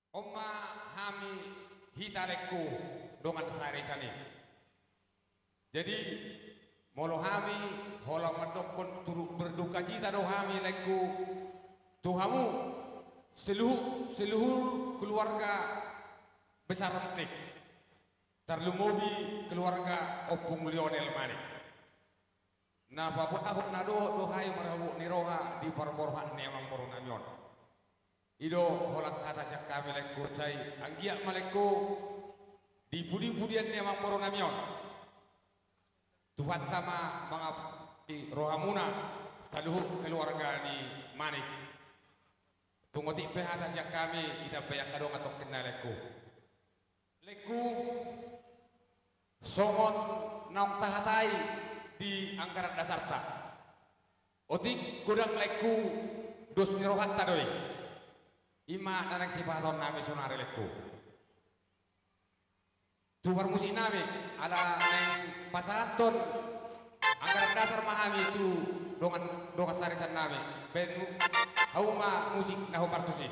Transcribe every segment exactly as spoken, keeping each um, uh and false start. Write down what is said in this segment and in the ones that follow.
On ma hami hita, laengku, dongan saresan i. Jadi, molo hami holan mandokkon turut berdukacita do hami, laengku, tu hamu seluhur, seluhur keluarga besar Manik. Tarlumobi keluarga Ompung Lionel Manik. Na paboahon na dohot do hami marhabot ni roha di parborhat ni amangboru nami on. I do holan hata sian hami, laengku, sai anggiat ma, laengku, di pudi-pudian ni amangboru nami on, Tuhanta ma mangapuli rohamuna saluhut keluarga ni Manik. Tung otik pe hata sian hami, ditambai angka dongan tongkin na, laengku. Laengku, songon naung tahatai di anggaran dasarta, otik godang, laengku, dos ni rohanta do i. I ma na naeng sipahatahon nami saonari, laengku, tu parmusik nami, ala naeng pasahathon anggaran dasar ma hami tu dongan, dongan saresan nami. Baen hamu ma musik na hombar tusi.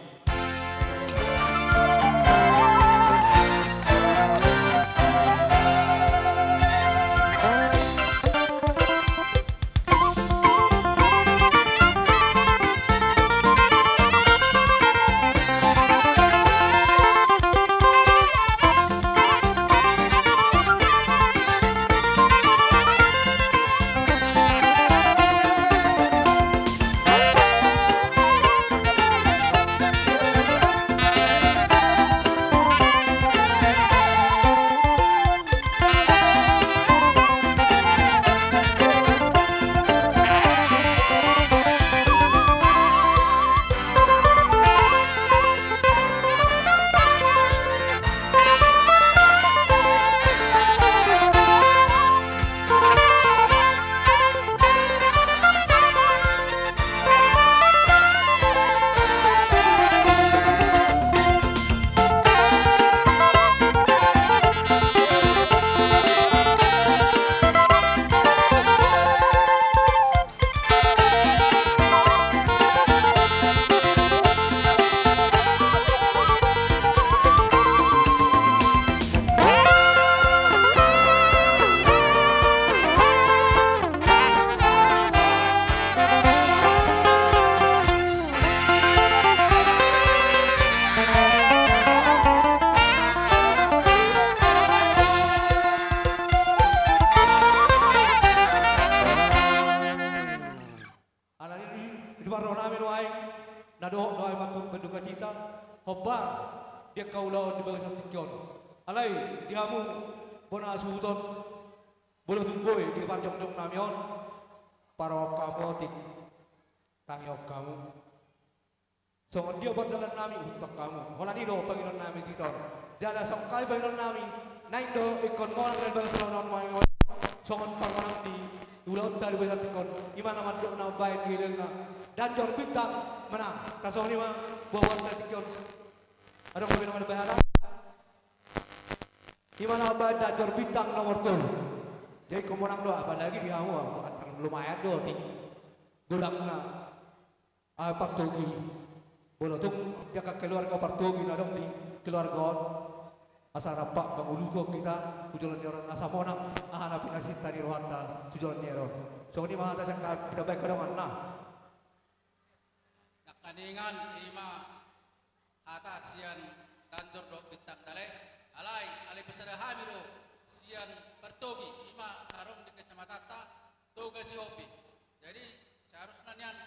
Alani i, di parroha nami do ahu, na dohot do ahu manturut berdukacita, hombar di angka ulaon di bagasan tingki on. Alai di hamu bona suhuton, molo tung boi di parjongjong nami on, parrohahon hamu otik, tangihon hamu. Songon dia pardalan nami, huhut hamu. Holan i do pangidoan nami di hita on. Jala songon hami pangidoan nami, naeng do ingkon monang na di bagasan ulaon on, songon parmonang ni ulaonta di bagasan tingki on. I ma na mandok na mambahen di gelengna. Danjor Bintang menang. Tarsongon i ma boaboanta tingki on. Adong dope na mambahen hata? I ma na mambahen Danjor Bintang nomor tolu. Jadi ingkon monang do, apalagi di hamu, antar lumayan do otik godangna. Ah, partogi. Molo tung di angka keluarga partogi na adong di keluarga on, asa rap mangurushon hita tu joloan ni ari on, asa monang aha na pinasinta ni rohanta tu joloan ni ari on. Songon i ma hata sian hami, ditambai angka dongan na. Nangkiningan, i ma hata sian Danjor dohot Bintang Dale. Alai, alai pasada hami do sian partogi, i ma na adong di kecamatanta Toga Sihombing. Jadi, seharusna nian,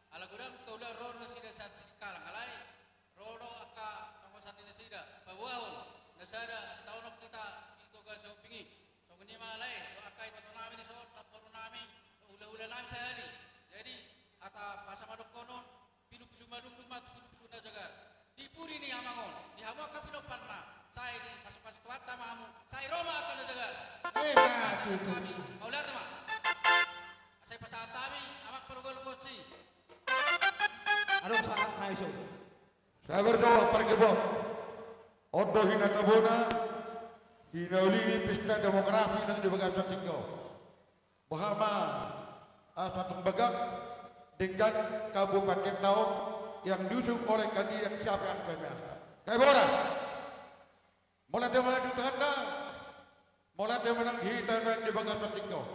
ala godang angka ulaon ro do nasida sian Sidikalang, alai ro do angka tongosan ni nasida, paboahon na sada sitaonon hita si Toga Sihombing i. Songon i ma, alai, dohot angka iboto nami dison, namboru nami, dohot hulahula nami sahali. Jadi, hata pasa ma dohonon, pilupilu madungdung ma tu pilupilu na jagar. Di pudi ni amang on, di hamu angka pinomparna, sai dipasupasu Tuhanta ma hamu, sai ro ma angka na jagar. Eh, hata sian hami, mauliate ma. Sai pasahat hami, Amang Parugol Ponsi. Adong sahat na iso. Sabar jo, pargibon. On do hinatabona, hinauli ni pesta demografi nang di bagasan tingki on. Boha ma, ah, satu bagak dengan kabupaten na on yang diusung oleh kandidat siapa yang kami angkat. Ebola. Mauliate ma di Tuhanta. Mauliate ma nang di hita nang di bagasan tingki on.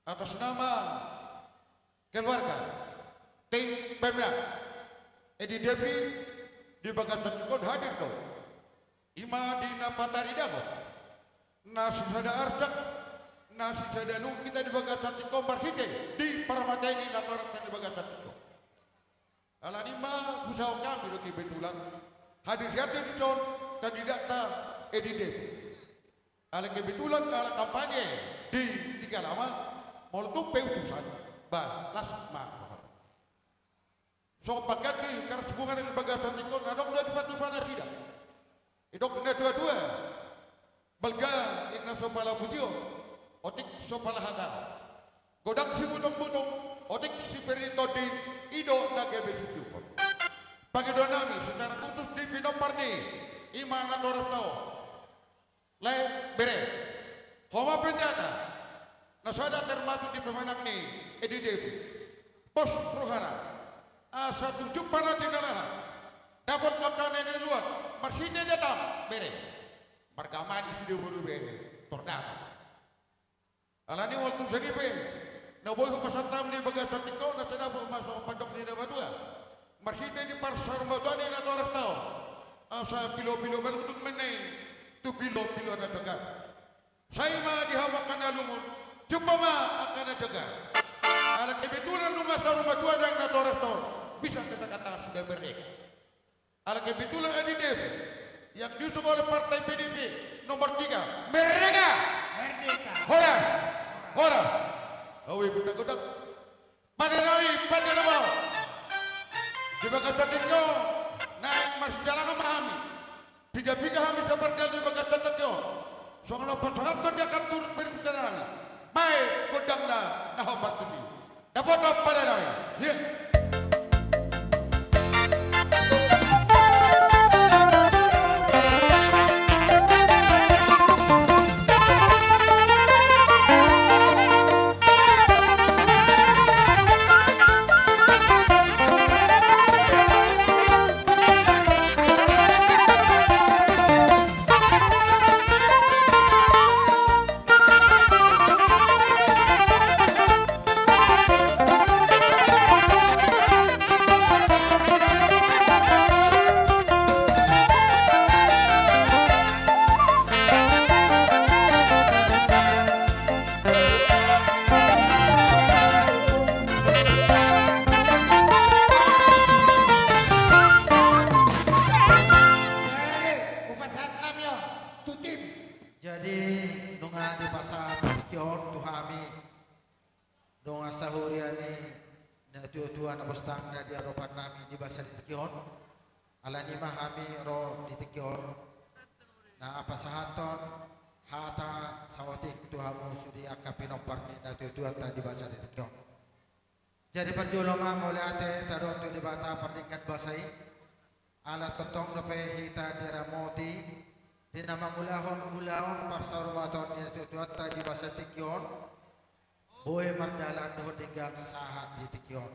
Atas nama keluarga, tim pemenang, Edi Devi di bagasan tingki on hadir do. I ma di na pataridahon na sisada arsak, na sisada luhut hita di bagasan tingki on marhite di parmata ni natorasna di bagasan tingki on. Alani i ma husahonon hami do kebetulan hadir hian do dison kandidatta Edi Devi. Ala kebetulan ala kampanye di Tiga Lama, molo tung pe utusan, ba las ma. Songon pangganti karas bunga na di bagasan tingki on, adong do di pati panasida. Didok na tuatua, balga inna so pala putihon, otik so pala hata. Godang sibutongbutongan, otik sipirit tondi, i do na gabe sisiuhon. Pangidoan nami secara khusus di pinompar ni i ma natorasta on. Lae, bere, ho ma pendeta na sada termasuk di pemenang ni Edi Devi. Pos rohana asa tung jumpa na tinalahan, dapot angka na niluluan marhite datam, bere. Marga manis do boru, bere, tor datam. Alani i, molo tung songon i pe na boi hupasahat hami di bagasan tingki on, na sai dapot ma songon pandok ni na matua marhite di parsarumatuan ni natorasta on. Asa pilopilo balung tung meneng tu pilopilo na jogar. Sai ma di hamu angka na lungun, jumpa ma angka na jogar. Ala kebetulan nunga sarumatua do natorasta on, bisa kita katakan sudah merdeka. Ala kebetulan Edi Devi yang diusung oleh partai P D I P nomor tiga. Merdeka! Merdeka! Horas! Horas! Awe, kita godang. Pande nami, pande na malo. Di bagasan tingki on naeng marsijalangan ma hami. Piga-piga hami sapardial di bagasan tingki on. Songon na pasahathon di angka turpuk berikutna nami. Baen gondangna na hombar tusi. Dapotan pande nami. Iya. Jadi, nunga dipasahat tingki on tu hami dongan sahuria ni natuatua na bostang na di adopan nami di bagasan tingki on. Alani i ma hami ro di tingki on na pasahathon hata saotik tu hamu sude angka pinompar ni natuatuanta di bagasan tingki on. Jadi parjolo ma mauliate tadok tu Debata pardenggan basa i. Ala tongtong dope hita diramoti di na mangulahon ulaon parsarumatuan ni natuatuanta di bagasan tingki on. Boi mardalan dohot denggan sahat di tingki on.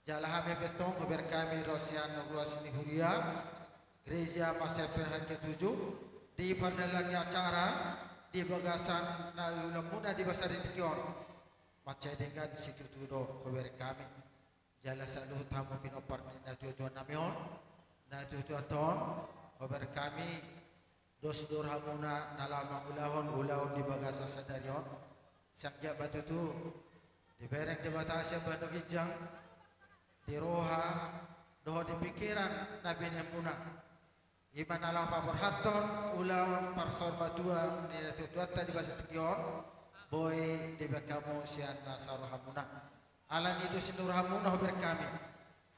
Jala hami pe tong, hubereng hami ro sian ruas ni huria, Gereja Maseper Hari Ketujuh, di pardalan ni acara di bagasan na ulaonmuna di bagasan tingki on. Mansai denggan situtu do hubereng hami. Jala saluhut hamu pinompar ni natuatua nami on, natuatuanta on, hubereng hami dos ni rohamuna na laho mangulahon ulaon di bagasan sadari on. Sai anggiat ma tutu dibereng Debata sian banua ginjang di roha dohot di pingkiran na binenmuna. I ma na laho paborhathon ulaon parsarumatuan ni natuatuanta di bagasan tingki on, boi dibereng hamu sian nasa rohamuna. Alani dos ni rohamuna hubereng hami.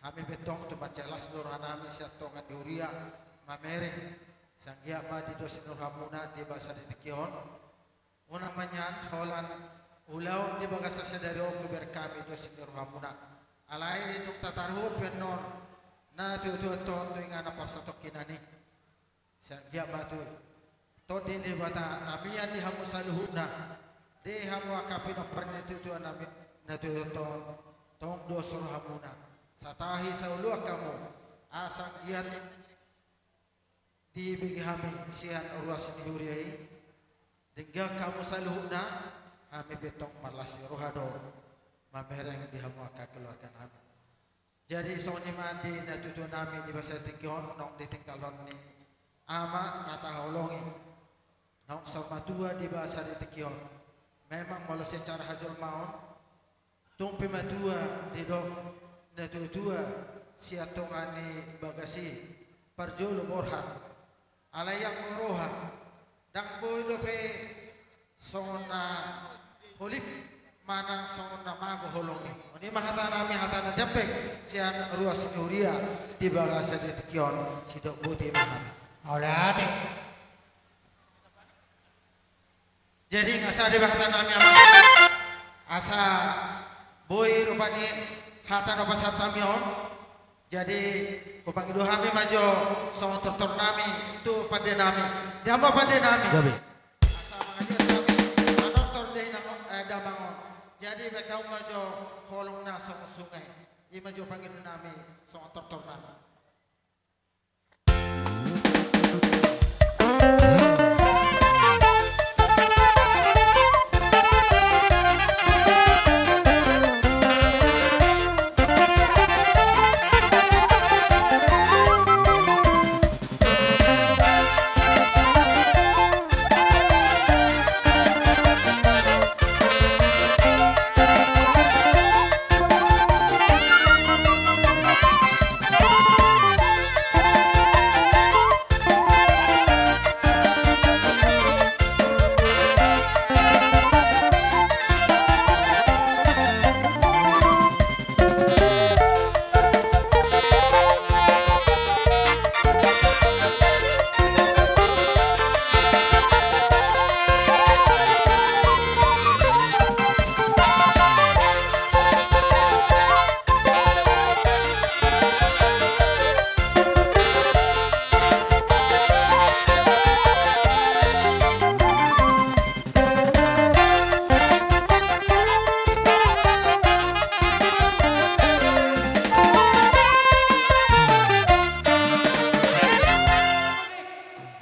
Hami pe tong tung mansai las do rohanami sian tonga ni huria mamereng. Sai anggiat ma di dos ni rohamuna di bagasan tingki on. Unang ma nian holan ulaon di bagasan sadari on hubereng hami dos ni rohamuna. Alai dung tataruhon pe annon natuatuanta on tu inganan parsatongkinan i. Sai anggiat ma tutu tondi ni Debata na mian di hamu saluhutna. Di hamu angka pinompar ni natuatua nami, natuatuanta on, tong dos rohamuna. Satahi saoloan hamu. Asa anggiat dibege hami sian ruas ni huria i, denggan hamu saluhutna, hami pe tong marlas ni roha do mamereng di hamu angka keluarga nami. Jadi songon i ma di natuatua nami di bagasan tingki on, naung ditinggalhon ni ama na tahaholongi, naung saur matua di bagasan tingki on. Memang molo secara hajolmaon, tung pe matua didok natuatua sian tonga ni bagas i, parjolo borhat. Alai anggo roha, ndang boi dope songon na holip manang songon na mago holong i. On i ma hata nami, hata na jambek sian ruas ni huria di bagasan tingki on, sidok boti ma hami. Mauliate. Jadi nga sade hata nami, amang, asa boi rupani hata na pasahat hami on. Jadi hupangido hami ma jo songon tortor nami tu pande nami. Di hamu pande nami. Gabe. Asa mangaliat hami manortor di inang on, eh, damang on. Jadi baen hamu ma jo holong na songon sungai. I ma jo pangido nami songon tortor nami.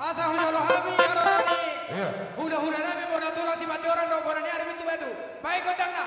Asa hujalo hami, aro hami. Iya. Hulahula nami, bona tulang, Simanjorang dohot bona ni ari Pintu Batu. Baen gondangna.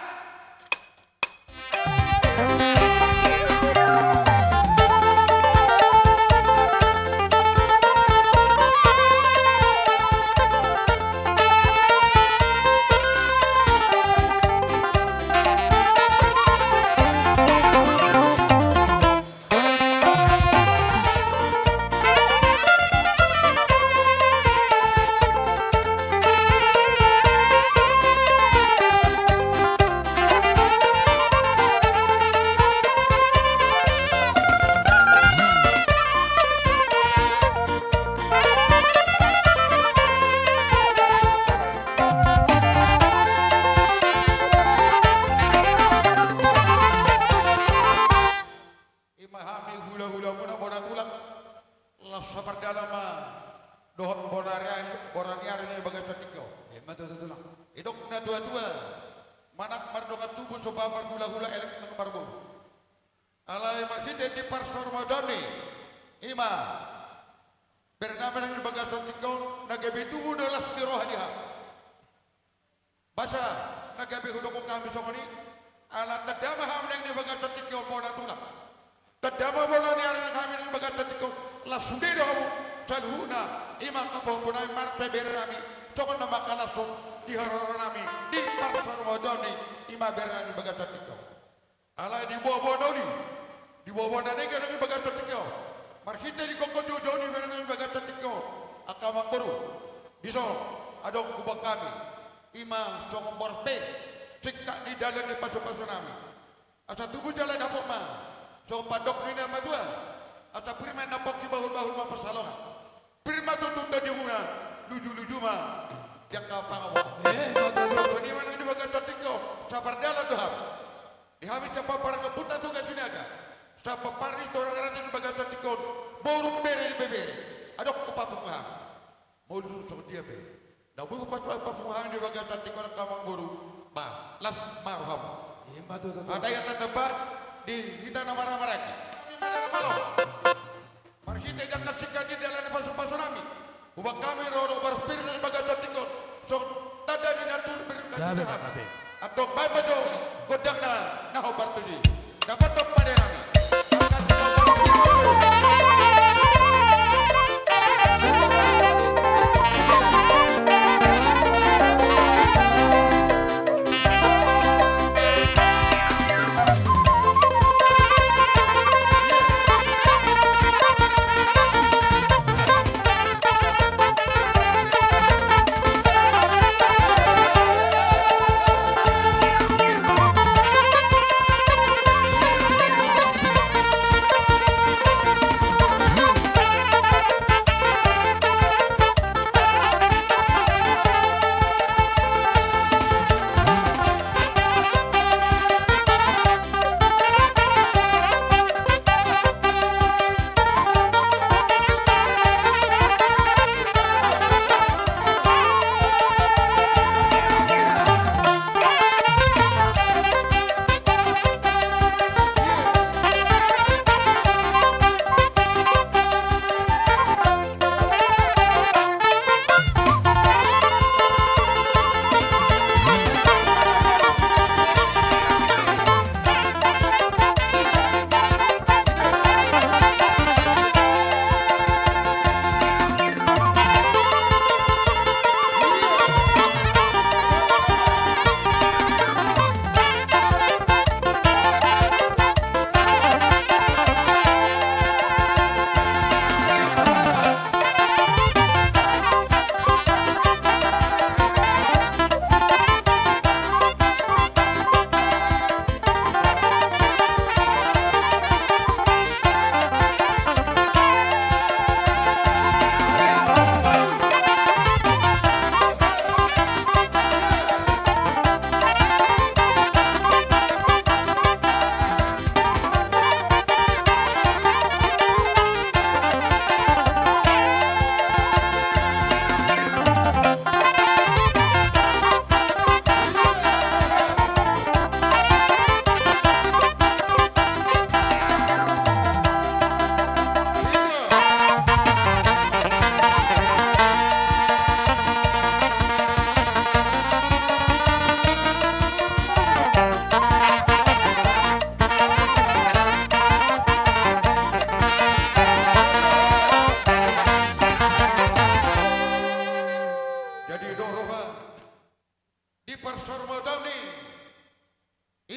I ma hami hulahulamuna bona tulang, laos sapardalan ma dohot bona ni ari, bona ni ari na di bagasan tingki on. Ima tutu tulang. Didok natuatua, manat mardongan tubu, somba marhulahula, elek nang marboru. Alai marhite di parsaurmatua ni, i ma bere nami na di bagasan tingki on, na gabe tubu do las ni roha di hami. Basa na gabe hudok hami songon i, ala tanda ma hami na di bagasan tingki on bona tulang. Tanda ma bona ni ari hami na di bagasan tingki on, las sude do hamu saluhutna, i ma angka pahompu nami, marpe bere nami, songon na mangkalashon di haroro nami di parsaurmatua ni, i ma bere nami di bagasan tingki on. Alai di boaboa na uli, di boaboa na denggan na di bagasan tingki on, marhite di gokhon ni bere nami di bagasan tingki on, angka amangboru, dison adong huboan hami, i ma songon boras pe singkat ni dalan ni pasupasu nami. Asa tubu jala dapot ma songon pandok ni na matua, asa pir ma na pongki, bahulbahul ma pansalongan. Pir ma tutu tondimuna, lujuluju ma di angka pangomoan. Eh, ima tutu. Songon i ma na di bagasan tingki on, sapardalan do hami. Di hami sian parpargapulta tu Gasinaga, sian parpar ni torang raja di bagasan tingki on, boru, bere, ibebere, adong hupapungu hami. Molo songon dia pe na boi hupapungu hami di bagasan tingki on, angka amangboru, ba las ma rohamu. Ima tutu. Hata i hata tamba di hita na marhahamaranggi. Hami marhahamaranggi. Marhite di angka singkat ni dalan ni pasupasu nami, Gabe ma, gabe. Antong baen ma jo gondangna na hombar tusi. Dapothon pande nami. Jadi do roha di parsaurmataon i,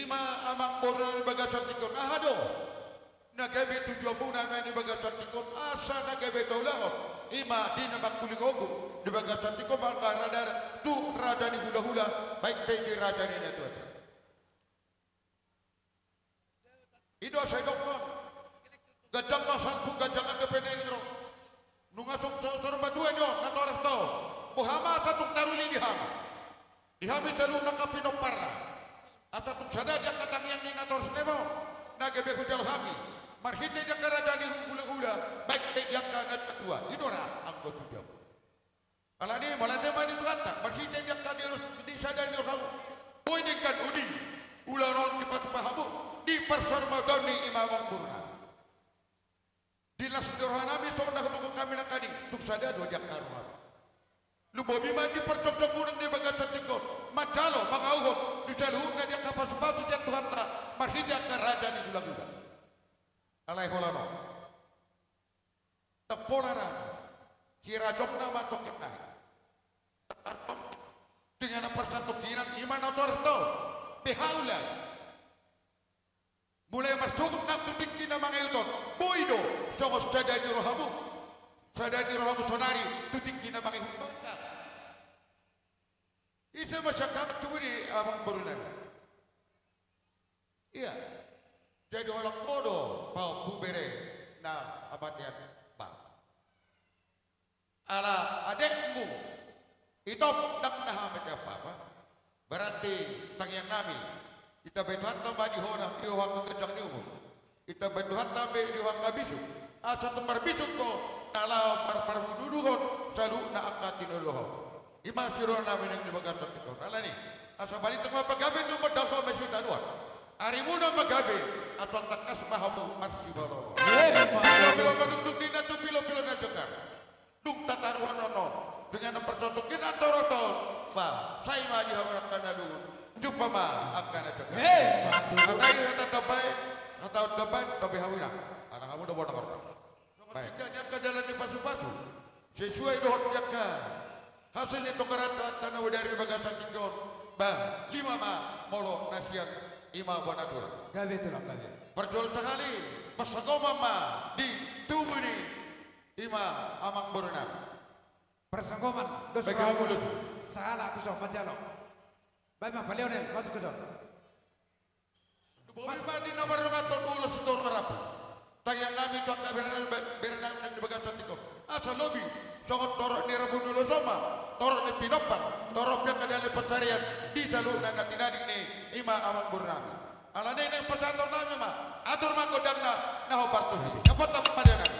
i ma amang boru di bagasan tingki on, aha do na gabe tujuanmuna na di bagasan tingki on, asa na gabe taulahon, i ma di na mangkuling ogut di bagasan tingki on, mangharadar tu raja ni hulahula, baen pe di raja ni natuatua. I do sai dokkon. Ganjang na salpu, ganjangan dope na i ro. Nunga tung so-, saur matua ni on natoras tau. Boha ma asa tung taruli di hami, di hami saluhutna angka pinomparna, asa tung sada di angka tangiang ni natoras nami on na gabe hujalo hami, marhite di angka raja ni hulahula, baen pe di angka natuatua. I do ra anggo tujuanmuna. Alani i mauliate ma di Tuhanta, marhite di angka di, di sada ni rohamu. Boi denggan udi ulaon on dipatupa hamu di parsaurmataon ni i ma amang boru nami. Di las ni roha nami songon na hudok hami nangkaning, tung sada do di angka rohamu. Lumobi ma di parjongjongmuna di bagasan tingki on, manjalo mangauhon di saluhutna di angka pasupasu sian Tuhanta, marhite angka raja ni hulahula. Alai holan on. Ndang pola ra, hira jongjong nama tongkin nai. Tingki na parsatongkinan i ma natoras tau. Beha ulaon. Mulai marsogot nang tu tingki na mangihut on. Boi do songon sada ni rohamu. Sada ni rohamu sonari tu tingki na mangihut bangka. Ise ma sian hamu tubu di amang boru nami. Ia. Jadi holan ho do pahompu bere na hamatean bang. Ala adekmu i top ndang na hamate apa-apa. Berarti tangiang nami, ditambai Tuhanta ma di ho na, di ho angka ganjang ni umur. Ditambai Tuhanta ma di ho angka bisuk, asa tung marbisuk ho na laho marparhunduluhon saluhutna angka tinadinghon. I ma siroha nami nang di bagasan tingki on. Alani, asa balintang ma pagabe, tumundalhon ma sitadoan. Arimuna ma gabe, asa tangkas ma hamu marsibalobaloan. Pilopilo ma dung dung ninna tu pilopilo na jokar. Dung tataruhon on on. Dengan parsautongkin antong roton, ba, sai ma di hamu angka na lungun, jumpa ma angka na jagar. Hei, mantap. Hata i hata tambai, hata on tambai, tambai hamu inang. Ala hamu do bona korna. Baik. Songon tingki ni angka dalan ni pasupasu. Sesuai dohot ni angka hasil ni tonggaranta na bodari di bagasan tingki on. Ba, lima ma molo na sian i ma bona tulang. Gabe tulang, gabe. Parjolo sahali, parsanggoman ma di tubu ni i ma amangboru nami. Parsanggoman, dos. Bagi roha muna. Sahala tu son, manjalo. Baen ma, Pak Lionel, masuk ke son. Bobi ma di na mardongan ulos sitorop rambu. Tangiang nami tu angka bere nami, bere nami na di bagasan tingki on. Asa lobi songon torop ni rambu ni ulos on ma torop ni pinompar, torop ni angka dalan ni pansarian di saluhutna na tinading ni i ma amangboru nami. Alani i nang pasahaton nami ma, atur ma gondangna na hombar tu hita. Dapotan ma dia nami.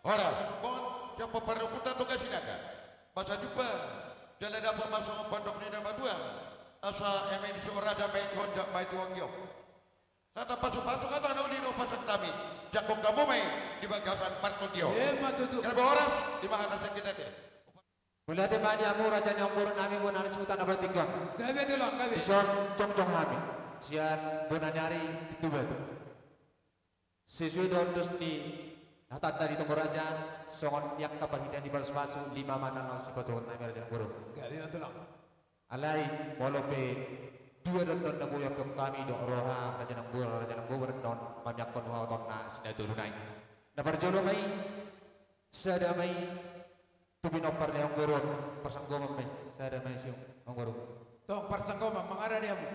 Horas, bon, siap paparruputan tu gasinaga. Masa jumpa, jala dapot ma songon pandok ni na matua. Asa eme ni si raja ma i tu honjak ma i tu anggi on. Hata pasupasu, hata na uli do pasahat hami, jangkon hamu ma i di bagasan partondion. Ima tutu. Gabe horas, i ma hata sian hita ate. Mauliate ma di hamu raja ni amangboru nami bona ni suhutan na partingkian. Gabe tulang, gabe. Dison jongjong hami sian bona ni ari Pitu Batu. Sesuai dohot dos ni hatanta di tonggo raja, songon i angka parhitean ni pasupasu, lima ma na laos sipatupaon nami raja ni amangboru. Gabe ma tulang. Alai molo pe dua do annon na boi ampuhon hami, didok roha raja ni amangboru, raja ni amangboru annon mamiangkon haotoon na sinatolu nai. Na parjolo ma i, sada ma i tu pinompar ni amangboru on, parsanggoman ma i, sada ma i sian amangboru. Tong parsanggoman, mangada di hamu.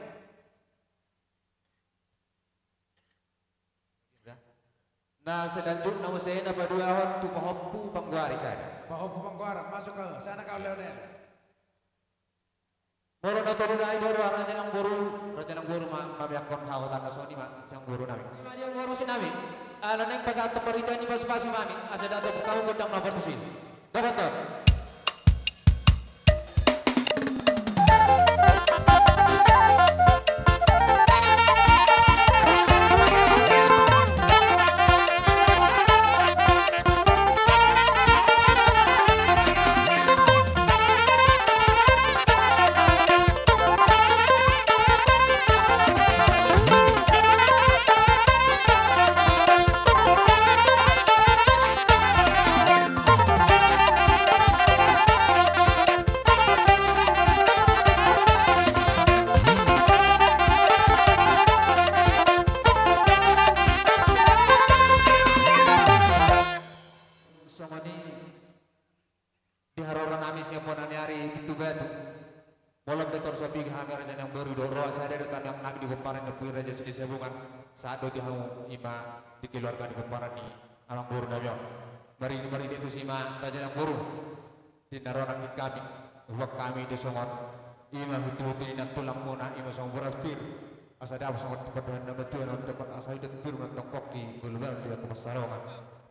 Na selanjutna muse na paduahon tu pahompu panggoari sada. Pahompu panggoari, masuk kau, sana kau Lionel. Molo na tolu nai do roha raja ni amangboru, raja ni amangboru ma, mamiangkon haotoon na songon i ma sian amangboru nami. Ima di amangboru si nami. Ala naeng pasahat parhitean ni pasupasu ma hami, asa dapot hamu gondang na partusi. Dapot do. Songon i di haroro nami sian bona ni ari Pitu Batu. Molo pe torus piga hami raja ni amangboru, didok roha sada do tangiang nami di pomparan ni ompu i Raja Silisabungan, sahat do tu hamu ima di keluarga di pomparan ni amangboru nami on. Mari, mari tusi ma raja ni amangboru. Di na ro nangkin hami, huboan hami do songon ima huntuhuntu ni nantulang muna, ima songon boras pir. Asa dapot songon pandohan na matua na mandok, asa undat pir muna tongkongki, molo baru di angka pansalongan.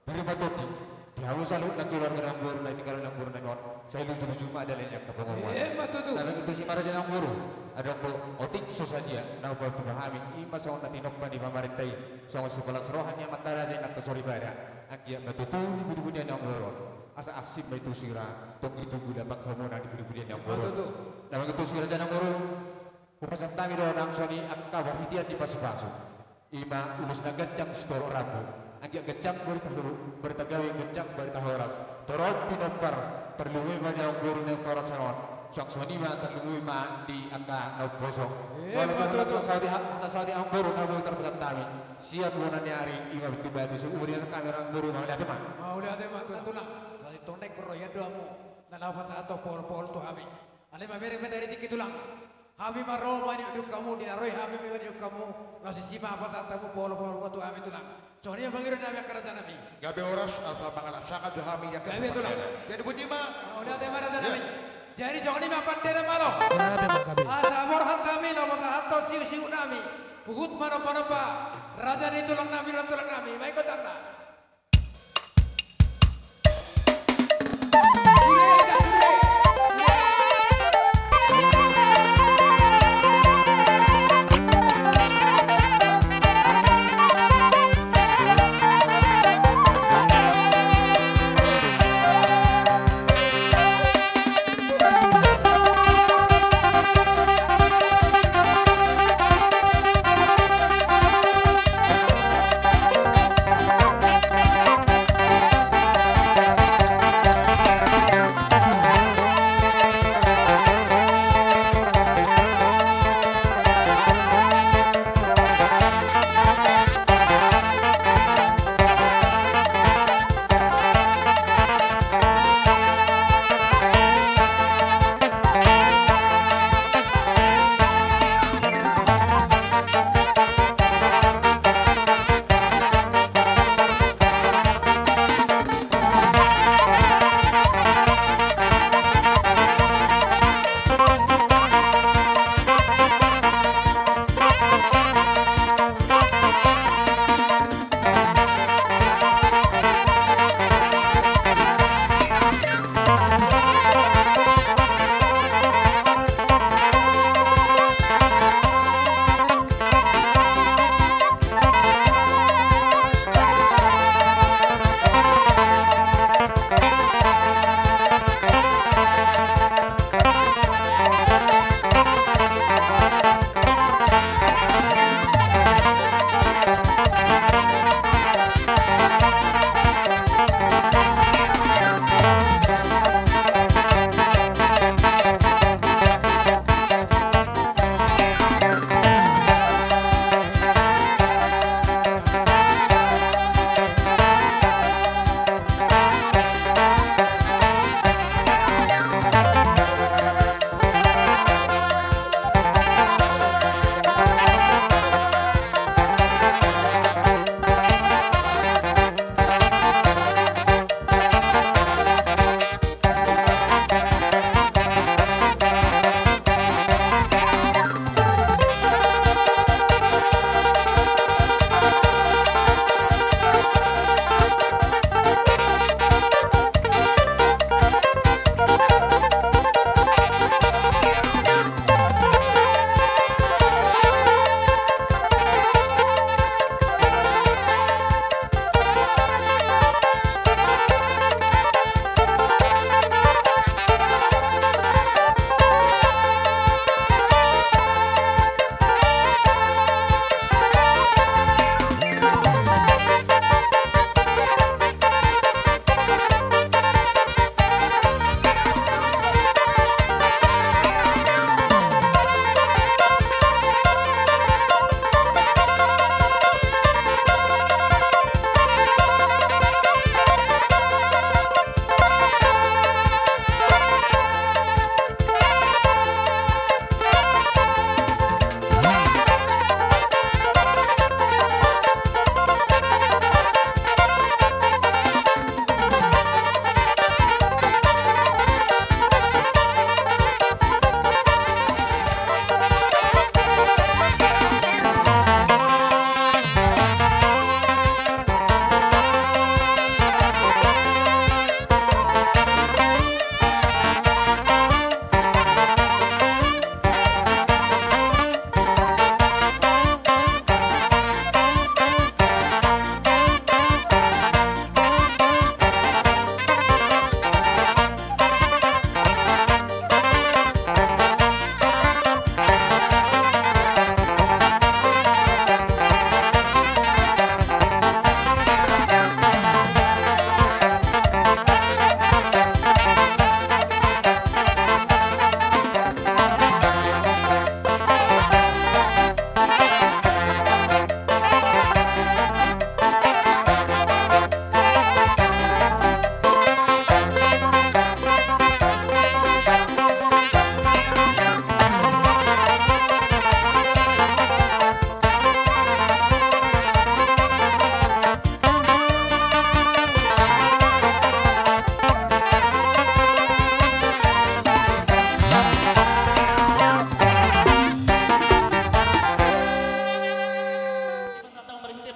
Pir ma tondi di hamu saluhutna keluarga ni amangboru na tinggal ni amangboru nami on, sai lujuluju ma dalan ni angka pangomoan. Ima tutu. Naeng tusi ma raja ni amangboru. Adong do otik so sadia na hupaboa hami, ima songon na tinompa ni pamarenta i, songon sipalas roha ni amanta raja Inanta Soripada. Anggiat ma tutu di pudi-pudian ni amangboru on. Asa asing ma i tusi ra, tonggi tubu dapot hamuna di pudi-pudian ni amangboru on. Ima tutu. Naeng tusi raja ni amangboru. Hupasahat hami do nang songon i angka parhitean ni pasupasu. Ima ulos na ganjang sitorop rambu. Anggiat ganjang barita ho-, barita gawing, ganjang barita horas. Torop pinompar, parlumomba ni amangboru na horas on. Suang songon i ma tarlumobi ma di angka na umposo. Walaupun hata saotik, hata saotik amangboru na boi tarpasahat hami sian bona ni ari, i ma pintu batu, so umur ia hami amangboru, mauliate ma. Mauliate ma tulang. Sai tong naeng ro ian do hamu na laho pasahathon pohol-pohol tu hami. Alai mamereng ma hita di tingki tulang. Hami ma ro maniuk-niuk hamu, di na ro i hami maniuk-niuk hamu, laos disi ma pasahat hamu pohol-pohol tu hami tulang. Songon i ma pangidoan nami angka raja nami. Gabe horas, asa mangalap sangap do hami angka. Gabe tulang. Jadi botima. Mauliate ma raja nami. Jadi songon i ma pande na malo. Gabe ma gabe. Asa borhat hami laho pasahathon siuk-siuk nami, huhut manomba-nomba raja ni tulang nami, tulang nami. Baik kotangna.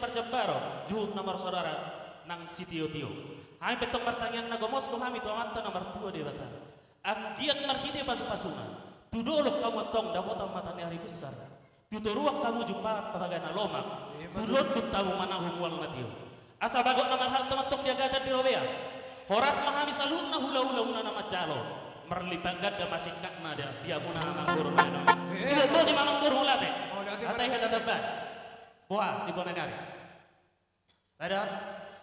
Jambaro, juhut na marsaudara nang sitiotio. Hami pe antong martangiang na gomos do hami tu Amanta na martua Debata. Anggiat marhite pasupasuna, tu dolok hamu antong dapotan mata ni ari besar. Tu toruan hamu jumpang parbagasan na lomak. Ima tutu. Tu londut hamu manang mual na tio. Asa bagot na marhalto ma antong di agatan di robean. Horas ma hami saluhutna hulahulamuna na manjalo. Marlipat ganda ma singkatna di hamuna amangboru na. Ima tutu. Sidok boti ma amangboru mauliate. Mauliate. Atai hata tamba. Boha di bona ni ari. Sada,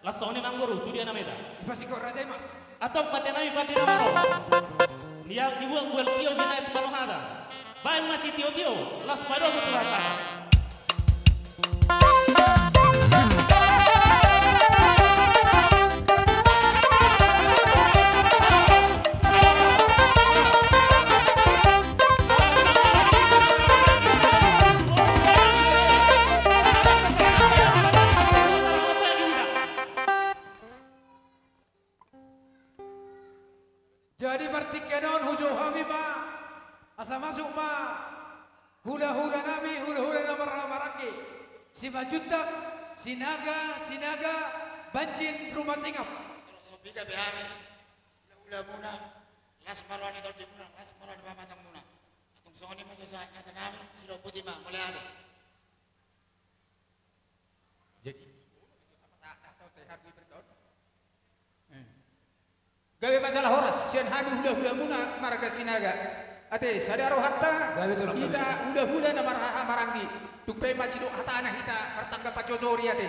laos songon i ma amangboru, tu dia nama hita? Ipasingkop raja i ma. Antong pande nami, pande nami ro. Nia dibuat bual tio binaen tu manohata. Baen ma sitiotio, laos padomu tu hasama. Jadi partingkian on hujou hami ma, asa masuk ma hulahula nami, hulahula na marhaha maranggi. Simanjuntak, Sinaga, Sinaga, Banjin Rumasingap. Sopi gabe hami, hulahulamuna, las ma roha ni tondimuna, las ma roha ni pamatanmuna. Antong songon i ma sahat hata nami, sidok boti ma, mauliate. Jadi, gabe ma jala horas sian hami hulahulamuna marga Sinaga. Ate, sada rohanta, hita hulahula na marhaha maranggi. Tung pe ma sidok hatana hita martanggapan jojor i ate.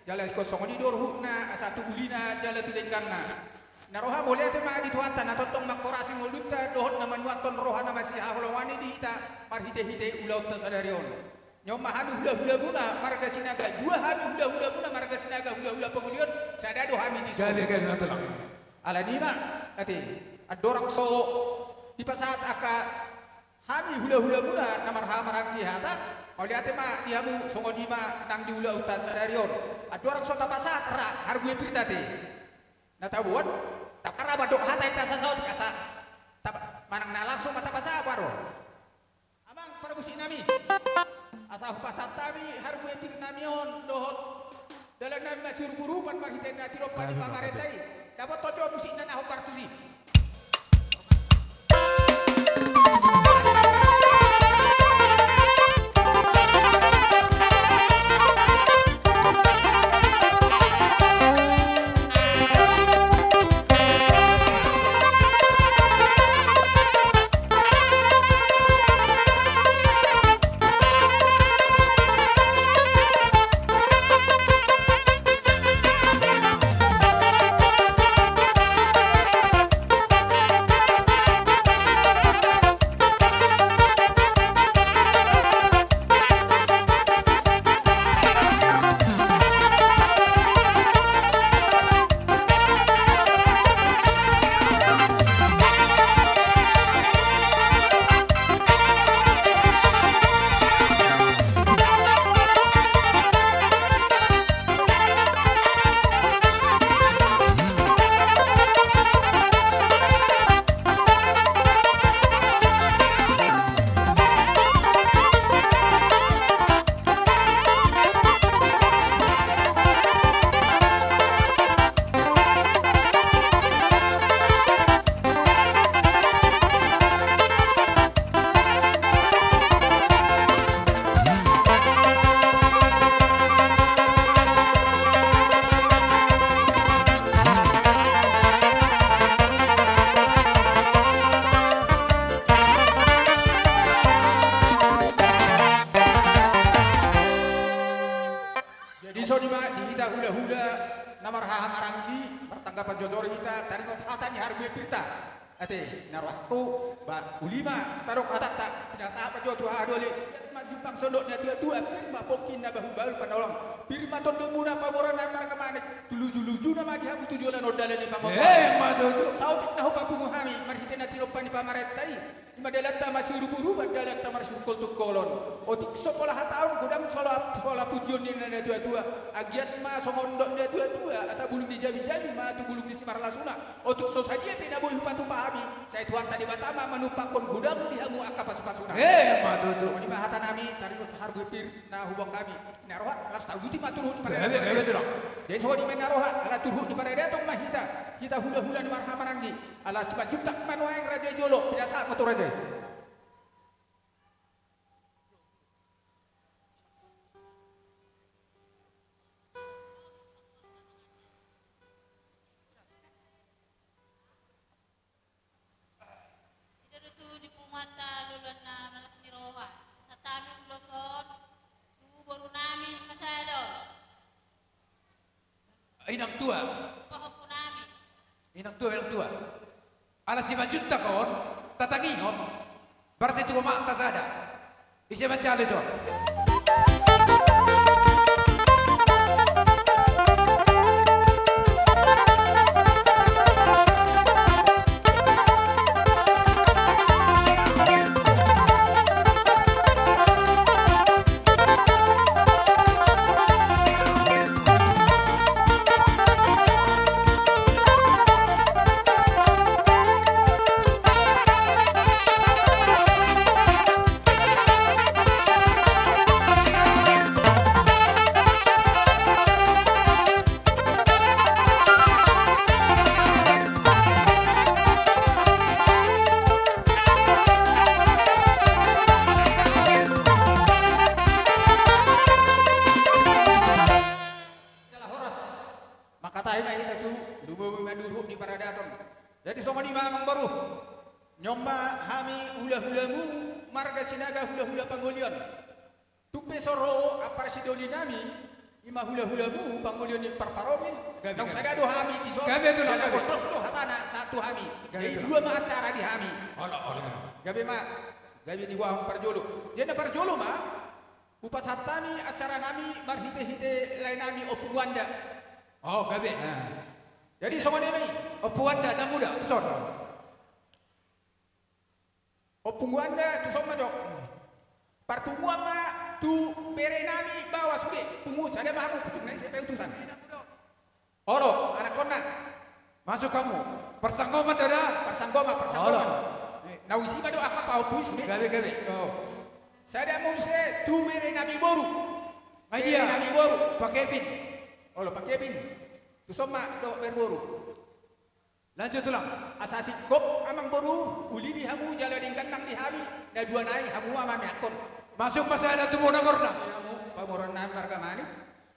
Jala ingkon songon i do ruhutna, asa tu ulina jala tu dengganna. Na roha mauliate ma di Tuhanta na tongtong manghorasi ngolunta dohot na manuathon roha na masihaholongan i di hita marhitehite ulaonta sadari on. Nion ma hami hulahulamuna marga Sinaga, dua hami hulahulamuna marga Sinaga, hulahula pangoli on, sada do hami di son. Gabe, gabe, na tulang. Alani i ma, ate, andorang so dipasahat angka hami hulahulamuna na marhaha maranggi hata, mauliate ma di hamu, songon i ma nang di ulaonta sadari on. Andorang so tapasahat ra harbue pirta ate. Na taboan, tapara mandok hata hita sasaut asa. Tap-, manang na langsung ma tapasahat baru. Amang parmusik nami. Asa hupasahat hami harbue pir nami on dohot dalan nami masiurupurupan marhite na tinompa ni pamarenta i. Dapot tonjo musikna na hombar tusi. Jadi songon i ma di hita hulahula na marhaha maranggi, martanggapan jojor hita, taringot hata ni harbue pirta. Ate, na rohangku, ba, uli ma tadok hatanta, pinasahat ma jo tu hahadoli, siat ma jumpang sondok ni natuatua, pir ma pongki na bahulbahul panolang, pir ma tondimuna pamoruon nami marga Manik, tu lujulujuna ma di hamu tu joloan on dalan ni pangomoan. Ima tutu. Saotik na hupapungu hami marhite na tinompa ni pamarenta i. Ima dalanta masiurupurupan, dalanta marsitungkoltungkolon. Otik so pola hataon, godang so pola, pola pujion ni na natuatua. Anggiat ma songon dok ni natuatua, asa bulung ni jamijami ma tu bulung ni simarlasuna. Otik so sadia pe na boi hupatupa hami, sai Tuhanta Debata ma manumpakkon godang di hamu angka pasupasuna. Ima tutu. Songon i ma hata nami, taringot harbue pir na huboan hami. Na roha, laos tabuti. Ima turhut ni paradaton. Jadi songon i ma na roha, ala turhut ni paradaton ma hita, hita hulahula ni marhahamaranggi. Ala Simanjuntak ma nuaeng raja i jolo, pinasahat ma tu raja i. Ida do tu di punguanta loloan na las ni roha. Pasahat hami ulos on tu boru nami pasada on. Inang tua. Tu pahompu nami. Inang tua, inang tua. Ala Simanjuntak on, tatangihon. Berarti tu amanta sada. Ise manjalo ison. Jala horas. Mangkatai ma hita tu lumobi ma turhut ni paradaton. Jadi songon i ma amangboru. Nion ma hami hulahulamu marga Sinaga hulahula pangoli on. Tung pe so ro ampara sidoli nami, ima hulahulamu pangoli on ni Parparongil. Gabe, gabe. Naung sada do hami dison. Gabe, Tulang, gabe. Jala gondos do hatana sahat tu hami. Gabe, Tulang. Jadi dua ma acara di hami. Olo, olo. Gabe ma, gabe diboahon parjolo. Jadi na parjolo ma, hupasahat hami acara nami marhitehite lae nami Ompu Wanda. O, gabe. Nah. Jadi songon i ma i. Ompu Wanda, na muda, tuson. Ompu Wanda, tuson ma jo. Parpunguan ma tu bere nami baoa sude, pungu sada ma hamu, pungu na ise pe utusan. Olo, anakkonna. Masuk hamu. Parsanggoman da da. Parsanggoman, parsanggoman. Olo. Eh, na usi ma do angka pahompu i sude. Gabe, gabe. O. Sada muse tu bere nami boru. Bere nami boru. Pak Kevin. Olo, Pak Kevin. Tuson ma dohot bere boru. Lanjut, Tulang. Asa singkop amangboru, uli di hamu jala denggan nang di hami, na dua nai hamu ma mameakkon. Masuk ma sada tu bona gorna. Hamu pamoruan nami marga Manik.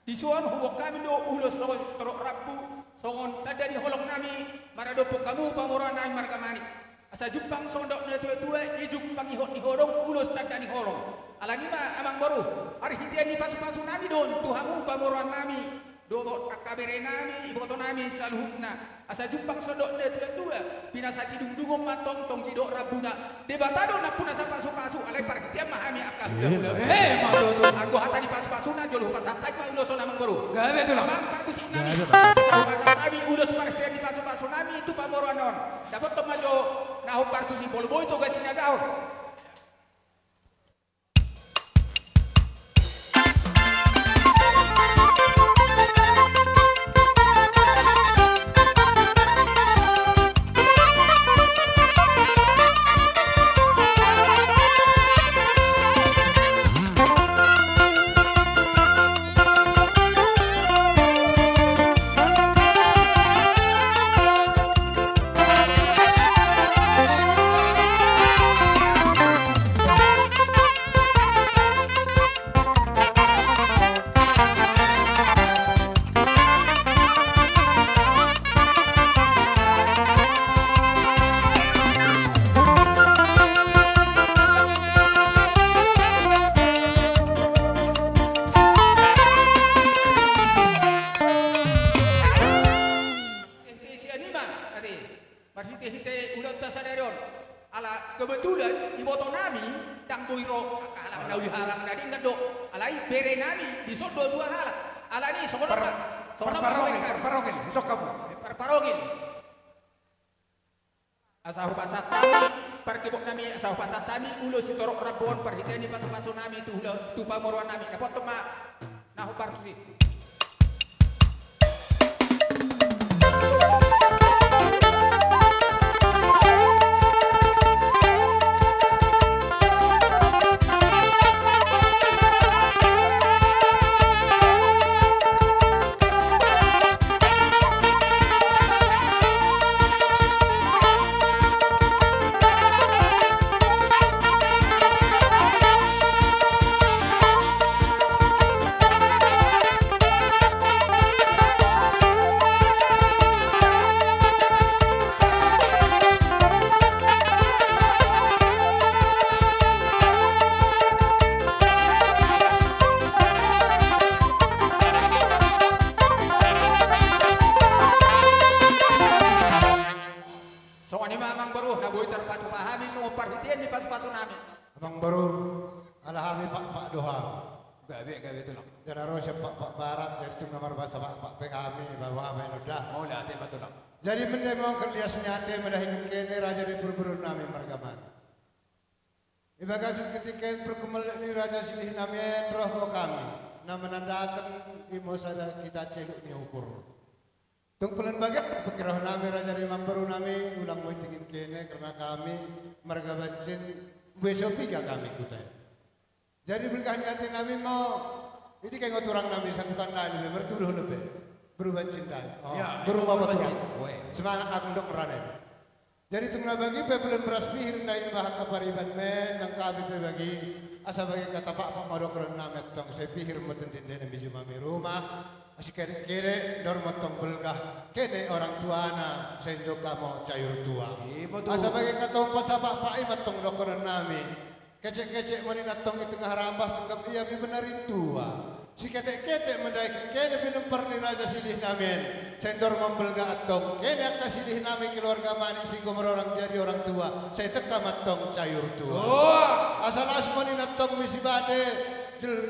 Dison huboan hami do ulos songon sitorop rambu, songon tanda ni holong nami, maradophon hamu pamoruan nami marga Manik. Asa jumpang songon dok ni natuatua, ijumpangi hot ni holong, ulos tanda ni holong. Alani ma amangboru, marhite ni pasupasu nami do on tu hamu pamoruan nami. Dohot angka bere nami, iboto nami saluhutna. Asa jumpang songon dok ni natuatua, pinasahat sidungdungon ma tongtong didok rambuna. Debata do nampuna sapasupasu, alai parhitean ma hami angka hulahula. Eh, ma tutu. Anggo hata ni pasupasuna, jolo hupasahat hami ma ulos on amangboru. Gabe, Tulang. Amang partusi nami. Gabe, Tulang. Hupasahat hami ulos parhitean ni pasupasu nami tu pamoruan on. Dapothon ma jo nahor partusi, molo boi toga sinagahon. Hite sian i ma ate, marhitehite ulaonta sadari on. Ala kebetulan iboto nami ndang boi ro, angka halak na uli, halak na denggan do. Alai bere nami dison do dua halak. Alani songon on ma. Songon on ma. Parparongil, Parparongil, isok hamu. Parparongil. Asa hupasahat hami, parkebok nami, asa hupasahat hami ulos sitorop rambu on parhitean ni pasupasu nami tu hula, tu pamoruan nami. Dapothon ma nahor partusi. parhitean ni pasupasu nami. Amangboru, ala hami Pakpak do hami. Gabe, gabe tulang. Jala ro sian Pakpak Barat, jadi tung na marbahasa Pakpak pe hami, bahen on da. Mauliate ma tulang. Jadi mending ma on lias ni ate mandok kene raja ni parboru nami marga Manu. Di bagasan ketika pargumaleon ni raja silih nami on ro ma hami, na manandakan i ma sada hita celuk ni ukur. Tung paling bagian pangkirahon nami raja ni amangboru nami, ulang ma i tingin kene, karena hami marga Bancin, bue so piga hami huta i. Jadi belgah ni ate nami ma i, di kenggo turang nami sahuta nai lebe, martuduh lebe. Boru Bancin da i. Oh, ya, boru, boru Bancin. Semangat agung dok rane. Jadi tung na bagi pe bulan beras pihir nda i bahen hapariban men nang hami pe bagi, asa bagi hata Pakpak ma dohonon nami antong sai pihir ma tendendena mijum hami rumah, asi kene kene dor ma antong belgah kene orang tuana sai ndok hamu cayur tua. Asa bagi hata umpasa Pakpak i ma antong dohonon nami. Kecek-kecek ma nian antong i tengah rambah sengkap ia mi benar i tua. Siketek-ketek mandaiken kene pinompar ni raja silih nami on. Sai ndor ma belgah antong kene angka silih nami keluarga Manik singgo marorang jadi orang tua. Sai tengka ma antong cayur tua. Asa las ma nian antong mi sibade,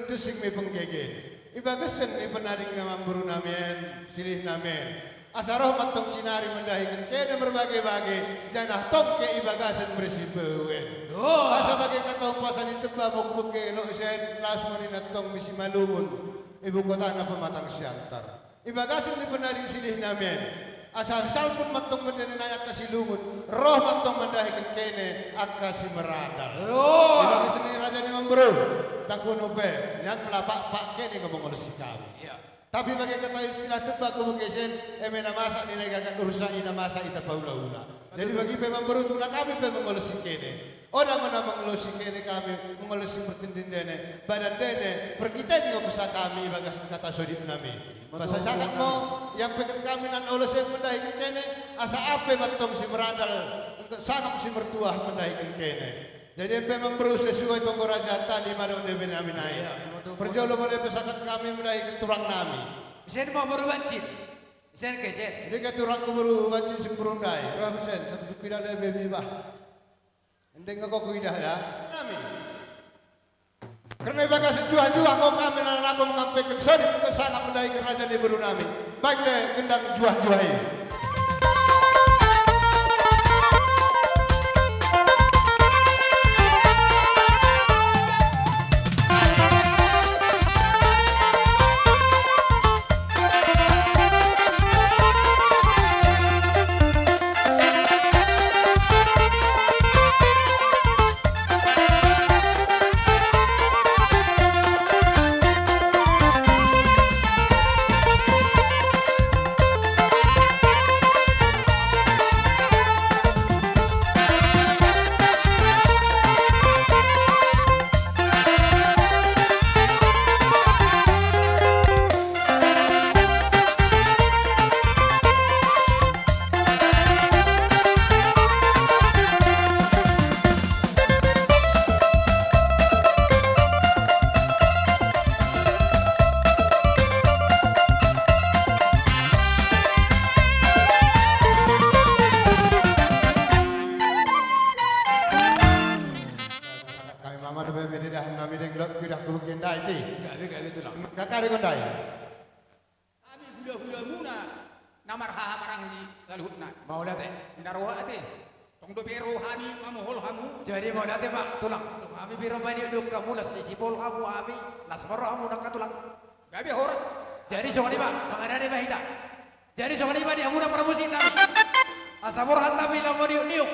dusing mi penggegen. Di bagasan ni panading ni amangboru nami on, silih nami on. Asa roh ma antong cinari mandaiken kene marbage-bage, janah tongke di bagasan marsibaen. Asa bagi hata umpasa ni temba mogok bege lok isen las ma nian antong mi Simalungun, ibu kotana Pematang Siantar. Di bagasan ni panading silih nami on. Asa salput ma antong mandene nai angka Silungun, roh ma antong mandaiken kene angka Simeradal. Di bagasan ni raja ni amangboru, dang hunu pe, nian mela Pakpak kene nga mangolosi hami. Tapi bagi hata istilah temba mogok bege isen, eme na masa ninna i gagat ursa, i na masa i tapaula-ula. Jadi bagi pe amangboru tung na hami pe mangolosi kene. Oda ma na mangolosi kene hami, mangolosi partingkian ni badan dene, parhitean ni umpasa hami di bagasan hata sodip nami. Pasahat ma, iampekan hami na ulos i mandaiken kene, asa ampe ma antong Simeradal, sangap simertua mandaiken kene. Jadi ampe amangboru sesuai tonggo raja tadi ma dohot dobe nami nai. Parjolo molo pasahat hami mandaiken turang nami. Isen ma boru Bancin. Isen ke isen. Di ke turangku boru Bancin Simprun da i. Roha isen, satu buku ida lebe mi bah. Ndang nga kok ida da. Nami. Karena di bagasan juah-juah, nga hami na laho mangampekan sodip, sangap mandaiken raja ni boru nami. Baik le, gendang juah-juah i. Hami mama dope mede dahan nami deng lot kuidah kubukian da i. Gabe, gabe tulang. Kakak deng on da i. Hami hula-hulamuna na marhahamaranggi saluhutna. Mauliate. Inda roha ate. Tong dope ro hami mamohol hamu. Jadi mauliate ma tulang. Hami piro ma niuk-niuk hamu, las ni sipol hamu hami, las ma rohamuna angka tulang. Gabe horas. Jadi songon i ma, pangaranami ma hita. Jadi songon i ma di hamuna parmusik nami. Asa borhat nami laho maniuk-niuk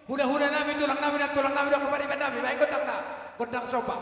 hula-hula nami, tulang nami, nantulang nami dohot hapariban nami, bahen gondang na, gondang somba.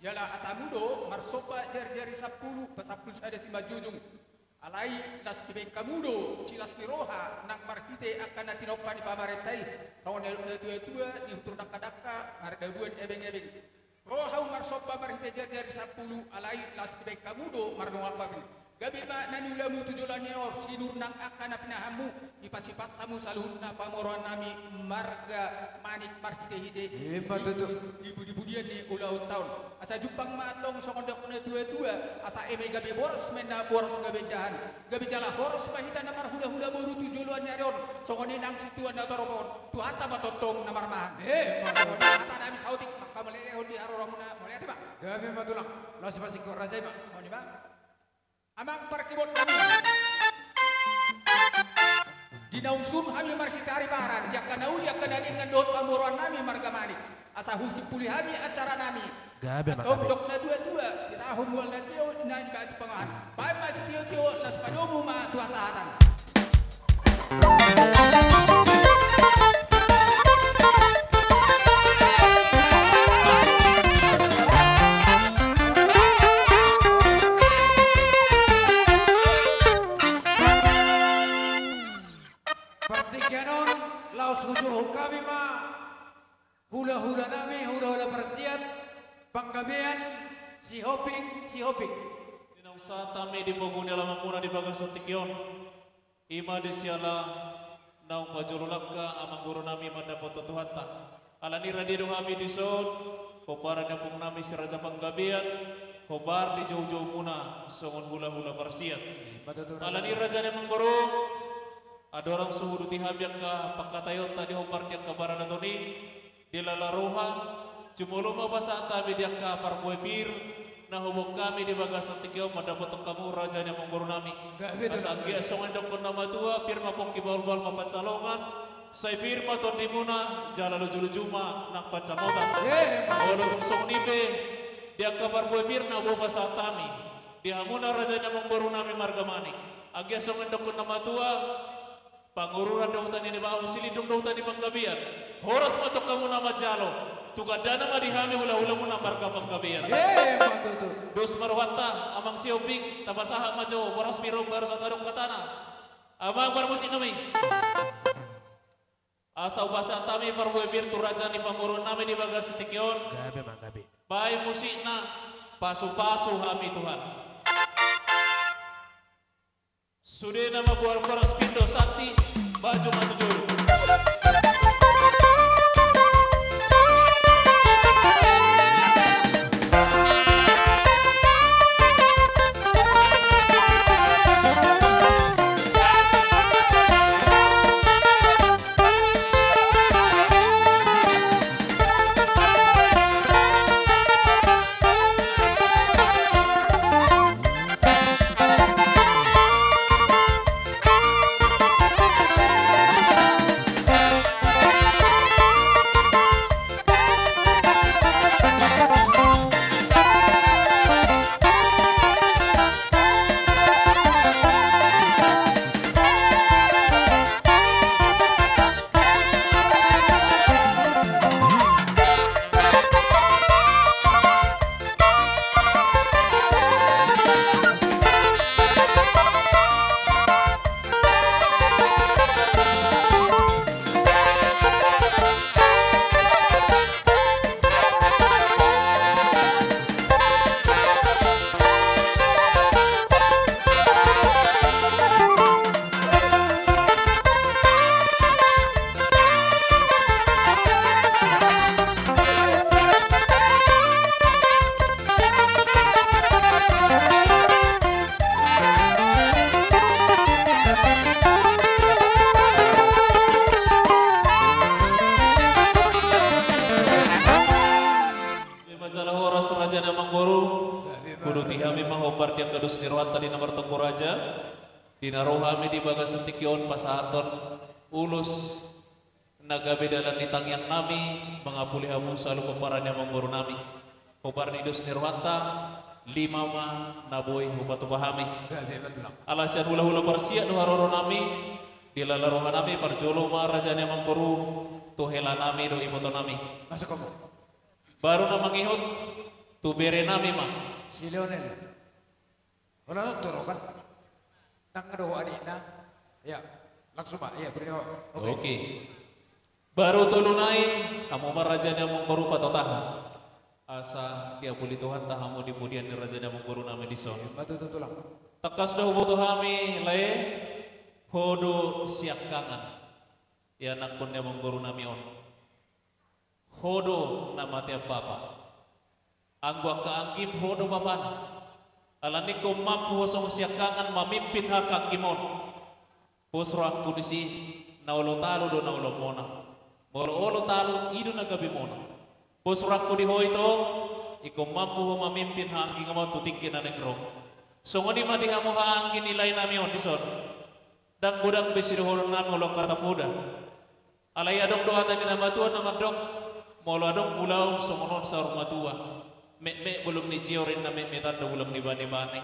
Jala hatamu do marsomba jarijari sampulu, pasampulu sada simanjujung. Alai las dibaen hamu do silas ni roha nang marhite angka na tinompa ni pamarenta i, songon na nidok ni natuatua, di hutur dangkadangka, mardabuan ebeng-ebeng. Ro hamu marsomba marhite jarijari sampulu, alai las dibaen hamu do mardongan pamen. Gabe ma na niulamu tu joloan ni ari on, sinur nang angka na pinahanmu, dipashipas hamu saluhutna pamoruonnami marga Manik marhitehite. Ima tutu. Di, di, di pudian ni ulaonta on. Asa jumpang ma antong songon nidok ni natuatua, asa eme gabe boras ma inna, boras gabe indahan. Gabe jala horas ma hita na marhulahula boru tu joloan ni ari on, songon i nang sintua na torop on. Tuhanta ma tongtong na marmahan. Ima tutu. Songon i hatanami saotik, mangkamalehon di haroramuna, mauliate ma. Gabe ma tulang, laos pasingkop raja i ma. Songon i ma. Amang parkebonnami. Di naung sun hami marsitariparan, di angka na uli, angka na denggan dohot pamoruonnami marga Manik. Asa husimpuli hami acaranami. Gabe ma, gabe. Antong nidok ni natuatua, titahon mual na tio, na di batu pangahan. Baen ma sitiotio, las padomu ma tu hasahatan. Partingkian on, laos hujurhon hami ma hulahulanami, hulahula parsiat, panggabean Sihombing, Sihombing. Di naung sahat hami di pogu ni alamanmuna di bagasan tingki on, ima di siala naung pajolo langka amangborunami mandapothon Tuhanta. Alani i rade do hami dison, hombar ni ompungnami Si Raja Panggabean, hombar di joujoumuna songon hulahula parsiat. Ima tutu. Alani i raja ni amangboru, andorang so huuduti hami angka pangkataionta di hombar ni angka paradaton i, di lala roha, jumolo ma hupasahat hami di angka parbue pir na huboan hami di bagasan tingki on mandapothon hamu raja ni amangborunami. Gabe tutu. Asa anggiat songon nidokkon na matua, pir ma pongki, bahulbahul ma pansalongan, sai pir ma tondimuna, jala lujuluju ma nang pansamotan. Ima tutu. Molo dung songon i pe, di angka parbue pir na boi hupasahat hami di hamuna raja ni amangborunami marga Manik, anggiat songon nidokkon na matua, pangururan do huta ni Nibahu, Silindung do huta ni Panggabean. Horas ma antong hamu na manjalo, tu gandana ma di hami hulahulamuna marga Panggabean. Ima tutu. Dos ma rohanta, amang Sihombing, tapasahat ma jo boras pir on baru sai tadok hatana. Amang parmusiknami. Asa hupasahat hami parbue pir tu raja ni pamoruonnami di bagasan tingki on. Gabe ma, gabe. Baen musikna, pasupasu hami Tuhan. Sude na mamboan boras pindo santi, bahen ma tu jolo. Ima jala horas raja ni amangboru. Huuduti hami ma hombar di angka dos ni rohanta di na martonggo raja. Di na ro hami di bagasan tingki on pasahathon ulos na gabe dalan ni tangiangnami, mangapuli hamu saluhut pomparan ni amangborunami. Hombar ni dos ni rohanta, lima ma na boi hupatupa hami. Gabe ma tulang. Ala sian hulahula parsiat do haroronami, di lala rohanami parjolo ma raja ni amangboru, tu helanami dohot ibotonami. Masuk kamu. Baru na mangihut, Tu bere nami ma. Si Lionel. Holan on tu ro kan. Nang do adikna. Ya, langsung ma. Iya, bere nami. Oke. Oke. Baru tolu nai, hamu ma raja ni amangboru patotahon. Asa diapuli Tuhanta hamu di pudian ni raja ni amangboru nami dison. Ima tutu, Tulang. Tangkas do huboto hami, lae, ho do siangkangan ianakhon ni amangboru nami on. Ho do na matean bapa. Anggo angka anggim ho do bapana. Alani ingkon mampu ho songon siangkangan mamimpin angka anggim on. Pos rohangku disi, na olo talu do na olo monang. Molo olo talu, i do na gabe monang. Pos rohangku di ho ito, ingkon mampu ho mamimpin angka anggim on tu tingki na naeng ro. Songon i ma di hamu angka anggi ni lae nami on dison. Ndang godang be sidohonon nami molo angka tapoda. Alai adong do hata ni na matua na mandok, molo adong ulaon songon on saur matua, metmet bolon ni cior inna metmetan do bolon ni banebane.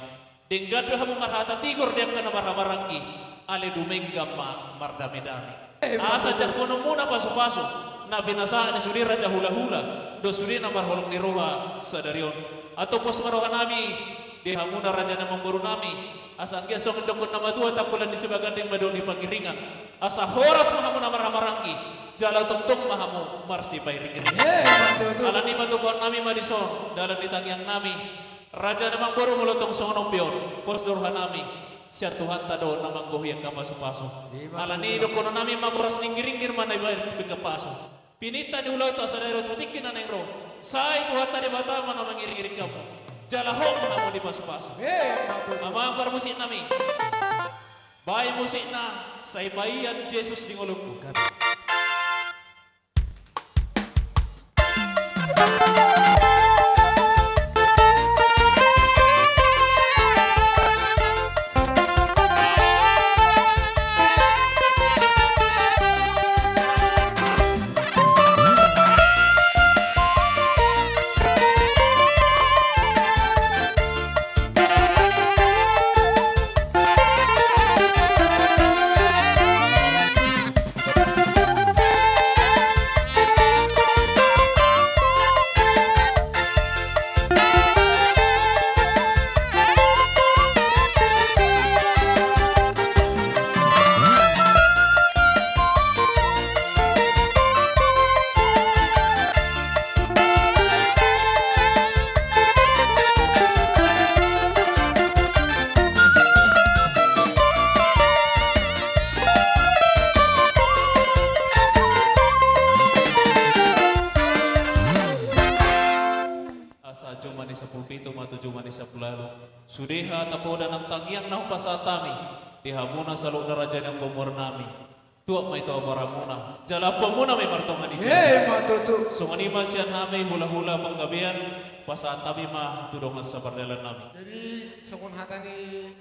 Denggan do hamu marhata tigor di angka na marhahamaranggi, alai dumenggan ma mardamedame. Eh, asa jangkononmuna pasupasu, na pinasahat ni sude raja hulahula, dohot sude na marholong ni roha sadari on. Antong pos ma roha nami di hamuna raja ni amangboru nami, asa anggiat songon didokkon na matua, tampulan ni sibaganding ma dohot ni pangiringan. Asa horas ma hamu na marhahamaranggi, jala tongtong ma hamu marsipairingiringan. Eh, ima tutu. Alani i patupaon nami ma dison dalan ni tangiang nami. Raja ni amangboru, molo tong songon on pe on, pos do roha nami, sian Tuhanta do na manggohi angka pasupasu. Ima tutu. Alani i dohononnami ma, boras ni inggiringgir ma na dibahen pinggan pasu. Pininta ni ulaonta sadari on tu tingki na naeng ro, sai Tuhanta Debata ma na mangiringiring hamu. Jala hot ma hamu dipasupasu. Eh, ima tutu. Amang parmusik nami. Baen musikna, sai paihut Jesus di ngolungku. Asa jumadi sampulu pitu ma tu jumadi sampulu ualu. Sude hata poda nang tangiang na hupasahat hami di hamuna saluhutna raja ni amangboru nami. Tuat ma ito abaramuna, jala ampuanmuna ma i martonga ni jolo. Eh, ima tutu. Songon i ma sian hami hulahula Panggabean, pasahat hami ma tu dongan sapardalan nami. Jadi, songon hata ni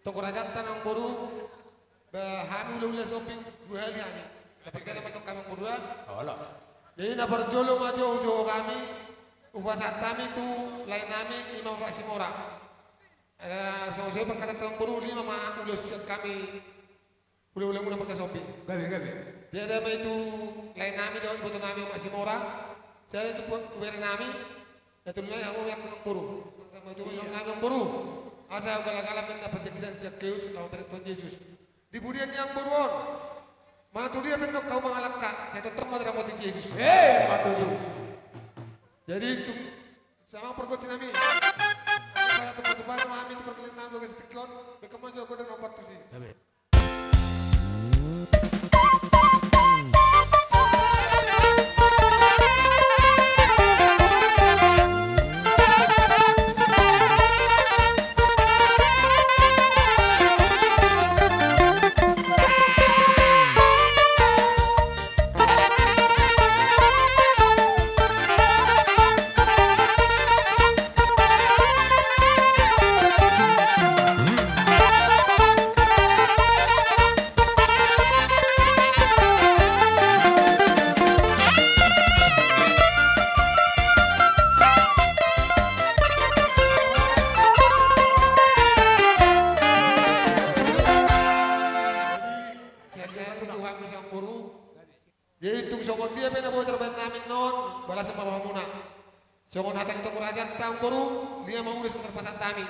togu rajanta nang boru, ba hami hulahula Sombing dua hali hami. Sapardalan mandok hami boru, ah. Olo. Jadi, na parjolo ma jo, jo hami, hupasahat hami tu lae nami, ima Bapak Simora. Ada songon i pangkatahon boru, lima ma ulos sian hami. Hulahula muna marga Sombing. Gabe, gabe. Dia ada ma i tu lae nami dohot iboto nami Omak Simora. Sada tu bere nami. Na tolu nai hamu ma i angka amangboru. Sama tu ma i angka amangboru. Asa galagalan ma na panjangkitan si Zakeus, laho mambere Tuhan Jesus. Di pudian ni amangboru on. Manang tu dia pe nunga hamu mangalangka, sai tongtong ma diramoti Jesus. Eh, ima tutu. Jadi itu. Sama pargonsi nami. Saya tempat tempat sama ami tempat kalian nami juga setikon. Bekeman juga kau dan obat tusi. Amin. Jadi, tung songon dia pe na boi tarbaen nami on, balasan ma rohamuna. Songon hata ni togu raja ta, amangboru, lima ma ulos na tarpasada hami.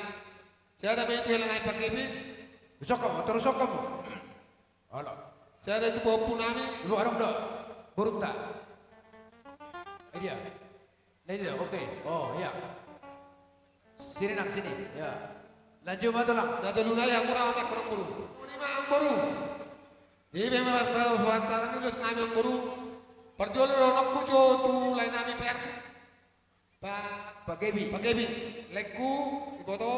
Sada ma i tu hela nami Pak Kevin. Usokkon ma, torus usokkon ma. Olo. Sada tu pahompu nami. Lu adong do. Borunta. Ai dia. Nah, dia, oke. Oh, iya. Sini, Nang, sini. Ya. Lanjut ma, Tulang. Na tolu nai, amangboru, amangboru. Lima, amangboru. Di be ma, ma, ma, ulos nami, amangboru. Parjolo dohononku jo tu lae nami Pak Erki. Pak, Pak Gebi. Pak Gebi. Laengku, diboto,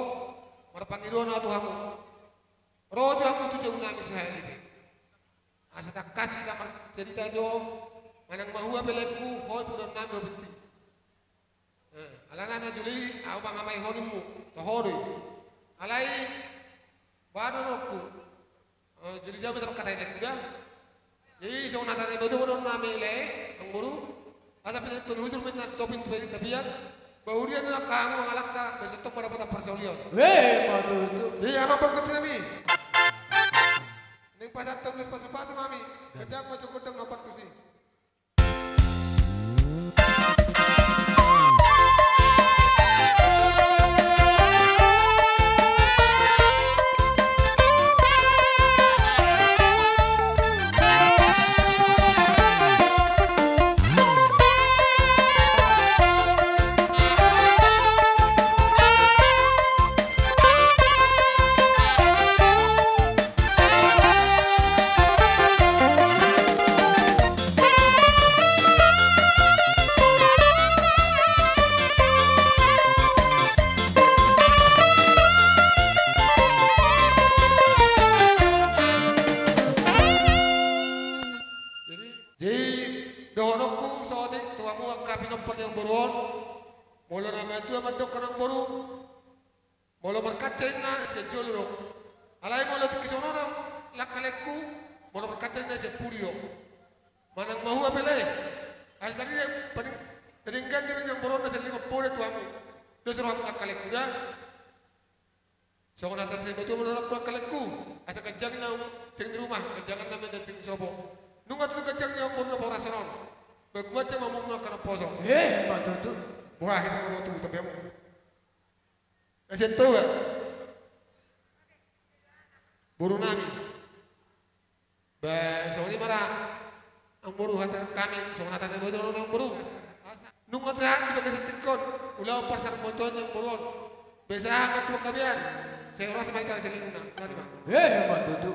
marpangidoan au tu hamu. Ro jo hamu tu jabu nami sahali be. Asa tangkas hita marcarita jo, manang mahua pe laengku, ho i pudon nami, ho penting. Eh, alana na jolo i, au mangamai ho nimmu, toho do i. Alai, ba dohononku. Eh, jolo i jo au tarpakatai laengku da. Jadi, songon hata ni boru, boru nami lae, amangboru. Asa pinangidoan hujur ma inna tu topi, tu tapian. Ba huria ni angka hamu mangalangka, ba sai tong mandapotan parsaulian. Weh, ima tutu. Jadi, amang pangkecil nami. Naeng pasahathon ulos pasupasu ma hami. Gandang ma jo gondang na partusi. Jadi, dohononku saotik tu hamu angka pinompar ni amangboru on, molo na matua mandok, amangboru, molo markaca inna sian jolo do. Alai molo tingki songon on, angka laengku, molo markaca inna sian pudi do. Manang mahua pe lae. Asa tadi dia paling, tadi ganti dengan borona sian lima pole tu hamu. Dos rohamu, angka laengku da. Songon hata ni siboto, molo angka laengku. Asa ganjang na tiang ni rumah, ganjangan na ma tiang ni sopo. Nunga tutu ganjang ni amangboru na pahorasan on. Baen ma ganjang ma umurmu angka na poso. Eh, ima tutu. Wah, ima tutu, tapi hamu. Asa tu boru nami. Ba, songon i ma ra, amangboru, hata hami, songon hata ni boru, amangboru. Nunga sahat di bagasan tingki on, ulaon parsaripeon ni amangboru on. Ba sahat ma tu panggabean, sai horas ma hita sian lelengna, horas ma. Eh, ima tutu.